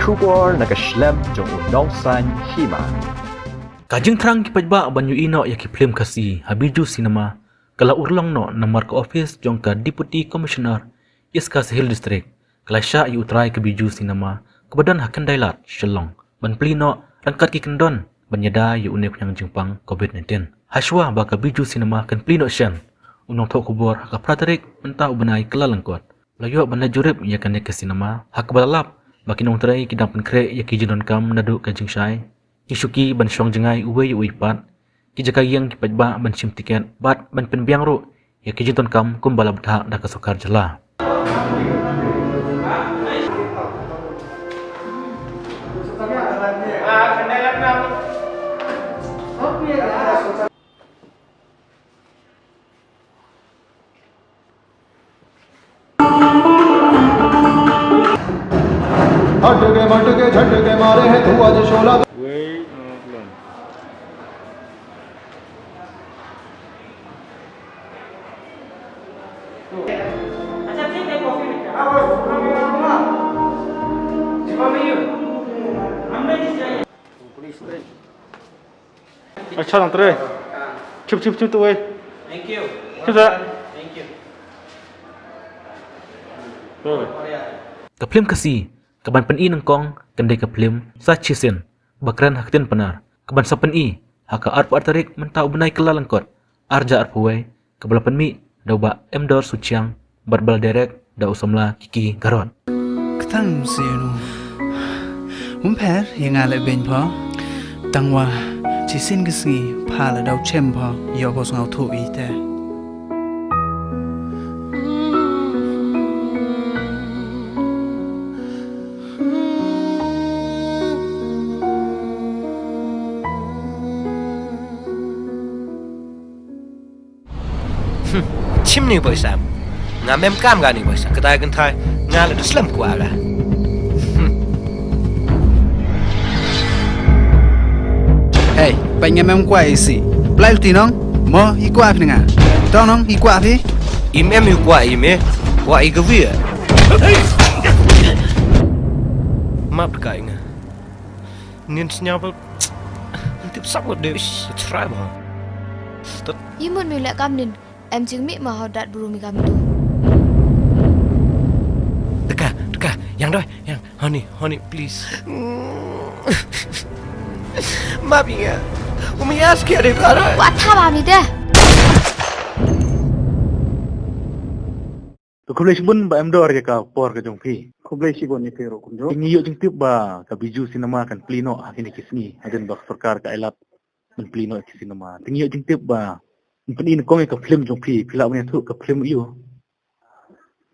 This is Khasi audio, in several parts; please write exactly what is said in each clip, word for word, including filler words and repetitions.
Khubor na ka shlem jong u nongsan hima. Ka jingthrang ki paidbah ban ïohi noh ïa ki phlim Khasi ha Bijou Cinema ka la urlong noh namar ka ophis jong ka Deputy Commissioner East Khasi Hills District ka la shah ïa u trai ka Bijou Cinema kaba don ha Khyndai Lad, Shillong ban plie noh ryngkat ki kyndon ban ïada ïa une u khñiang jingpang covid nineteen. Hashwa ba ka Bijou Cinema kan plie noh shen, u nongthoh khubor ha ka phra tarik mynta u bnai Kyllalyngkot la ïoh ban leit jurip ïa kane ka cinema ha kaba la lap ba ki nongtrei ki dang pynkhreh ïa ki jingdonkam naduh ka jingshai, ki shuki ban shong jngai uwei u ipat, ki jaka ïeng ki paidbah ban shim tiket bad ban pynbiang ruh ïa ki jingdonkam kumba la bthah da ka sorkar jylla. हट के मट के झट के मारे है तू आज शोला। Acha nang tre. Chup chup chup tu wei. Thank you. Chup sa. Thank you. Ka phlim Khasi kaban pyni nyngkong kan dei ka phlim Sa Shisien ba kren ha ktien Pnar kaban sa pyni ha ka arphew ar tarik mynta u bnai Kyllalyngkot arhajar arphew wei kaba la pynmih da u Bah Emdor Suchiang bad ba la direct da u samla Kiki Garot. Ktang sinu. Um pher ïa nga leh beiñ pho. Tangwa shisien ka sngi pha la daw chem pho ïoh ba sngewthuh ïa te. Hmm, chim ni poisa. Ngam em kam kane poisa. Katai kynthai nga la da slem kwah ka. Hmm. Hey, peit ngam em kwah isi. Blai luti nong. Mo i kwah phi nga. Tong nong i kwah phi. Im em i kwah i me. Kwah i ka wir. Map ka i nga. Nin sñiaw ba. Tip sap wat de. Try ba. Tat. Imut mi leh kam nin. Em jingmih ma hau dat bru mi kam tu. Teka, teka, yang doi, yang, honey, honey, please. Map ya. Umi ask ya de para. Wat tha ba mi de. To khublei shibun ba em dor ïa ka por ka jong phi. Khublei shibun ïa phi ruh kumjuh. Ngi ïoh jingtip ba ka Bijou Cinema kan plie noh ha kine ki sngi hadien ba ka sorkar ka ailad ban plie noh ïa ki cinema. Te ngi ïoh jingtip ba ngi pyni nyngkong ïa ka film jong phi, phi lah ban ïathuh ka film aïu?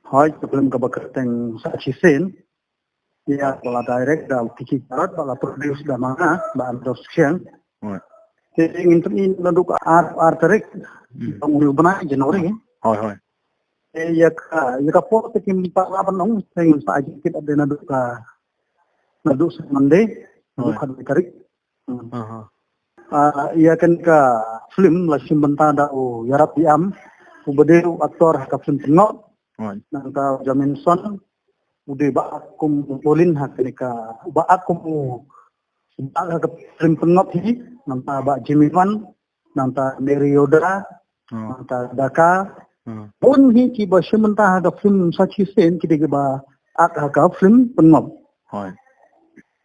Hooid, ka film kaba kyrteng Sa Shisien. Ïa, ba la direct da u Kiki Garot, ba la produce da ma nga, ba Emdor Suchiang. Hooid. Te ngin pyni naduh ka ar, ar tarik, hmm, jong une u bnai January. Hooid, hooid. Te ïa ka, ïa ka por te kim pat lah ban ong, te ngin sa ai jingtip hadien naduh ka, naduh sa Monday, naduh, hooid, ka dua tarik. Hmm. Aha. Ah, ïa kane ka film la shim bynta da u Ïarap Biam, uba dei u actor ha ka film Pynngop. Hooid. Nangta u Jaminson, u dei ba act kum u Bolin ha kane ka, ba act kum u, ba act ha ka film Pynngop hi, nangta Bah Jimmy Wan, nangta Mary Yoda, hmm, nangta Daka. Hmm. Bun hi kiba shim bynta ha ka film Sa Shisien ki dei kiba act ha ka film Pynngop. Hooid.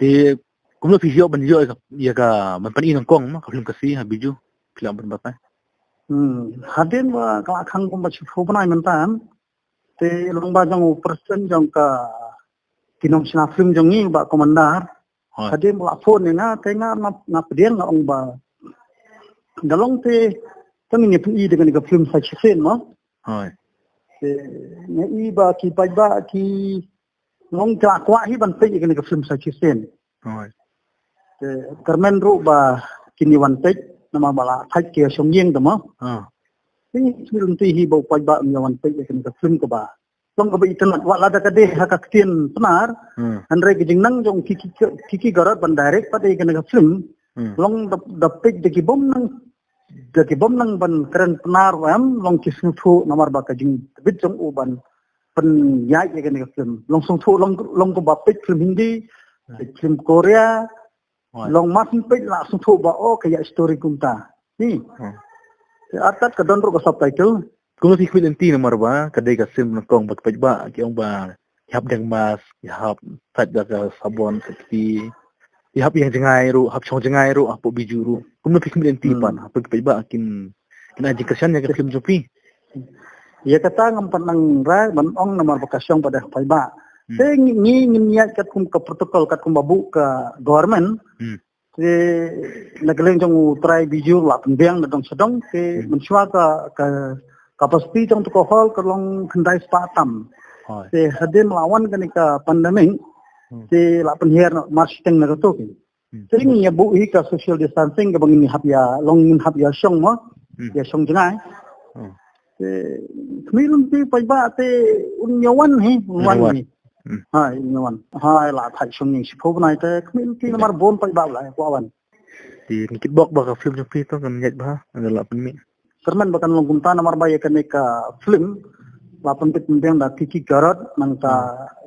Te kumno phi ïoh ban ïoh ïa ka, ïa ka ban pyni nyngkong ma ka film Khasi ha Bijou, phi lah ban batai? Hmm, hadien ba ka la khang kumba shiphew bnai mynta, te long ba jong u president jong ka ki nongshna film jong ngi, Bah Commander. Hooid. Hadien ba la phone ïa nga, te nga na, na pdiang nga ong ba da long te, te ngin ïa pyni da kane ka film Sa Shisien mo. Hooid. Te nga i ba ki paidbah ki long ki la kwah hi ban peit ïa kane ka film Sa Shisien. Hooid. Te kyrmen ruh ba kin ïa wan peit namar ba la thait ki ïa shong ïing te mo. Ah. Te ngi sngewlynti hi ba u paidbah um ïa wan peit ïa kane ka film kaba long kaba itynnad, wat la da ka dei ha ka ktien Pnar. Hmm. Hynrei ka jingnang jong Kiki, Kiki Garot ban direct pat ïa kane ka film. Hmm. Long da, da peit da ki bym nang, da ki bym nang ban kren Pnar em, long ki sngewthuh namar ba ka jingtbit jong u ban pynïaid ïa kane ka film. Long sngewthuh long, long kumba peit film Hindi, Te film Korea, long mar syn peit la sngewthuh ba o ka ïa story kumta. Ni. Te artat ka don ruh ka subtitle. Kumno phi khmih lynti namar ba ka dei ka film nyngkong ba ki paidbah ki ong ba ki hap deng mask, ki hap sait da ka sabon ka kti. Ki hap ïeng jngai ruh, hap shong jngai ruh, hap pop biju ruh. Kumno phi khmih lynti pan, hap ki paidbah kin, kin ai jingkyrshan ïa ka film jong phi. Ïa kata ngam pat nang rai ban ong namar ba ka shong pat da paidbah. Te ngi, ngi ngin ïaid katkum ka protocol, katkum ba buh ka government. Te na ka liang jong u trai biju la pynbiang na dong sha dong, te mynshuwa ka, ka capacity jong tu ka hall ka long khyndai spah tam. Te hadien la wan kane ka pandemic, te la pynhiar na mar shiteng na ka tu ki. Te ngin ïa buh hi ka social distancing kaba ngin hap ïa long, ngin hap ïa shong mo, ïa shong jngai. Te khmih lynti paidbah te un ïa wan hi, un wan hi. Hai, un ïa wan. Hai, la thait shong ïing shiphew bnai te khmih lynti namar bun paidbah la ïa kwah wan. Te ngi kitbok ba ka film jong phi to kan ïaid bha, ngan la pynmih. Kyrmen ba kan long kumta namar ba ïa kane ka film la pynbit pynbiang da Kiki Garot, nangta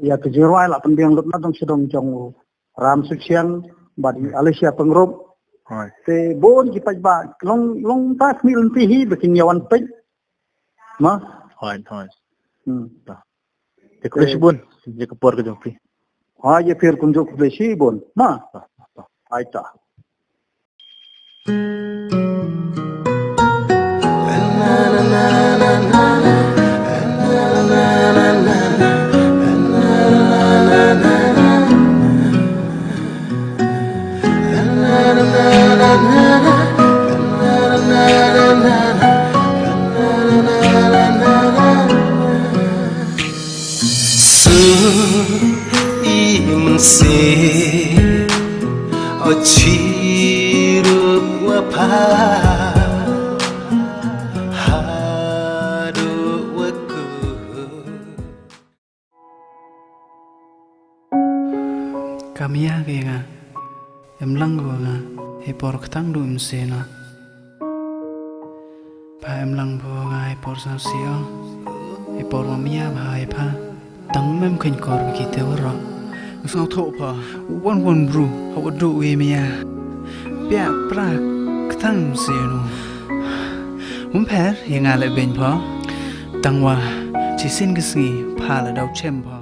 ïa ka jingrwai la pynbiang lut na dong sha dong jong u Ram Suchiang bad i Alicia Pyngrope. Te bun ki paidbah long, long ta khmih lynti hi ba kin ïa wan peit. Ma? Hooid, hooid. Hmm. Te khublei shibun ïa ka por ka jong phi. Ha, ïa phi ruh kumjuh khublei shibun. Ma? Hai ta. Su i mynse o chi ruh wa pha haduh wa kut. Ka mia ka ïa nga, em lang ko nga, hei por ktang du em se na. Pha em lang pha nga hei por sa sio, hei por ma mia pha hei pha. Tang mem khein kor ba ki te waro. Sngewthuh pha, wan wan bru, ha wa du wi mia. Pia pra ktang em se nu. Um pher, ïa nga le beiñ pha. Tang wa, chi sin ka sngi, pha la dau chem pha.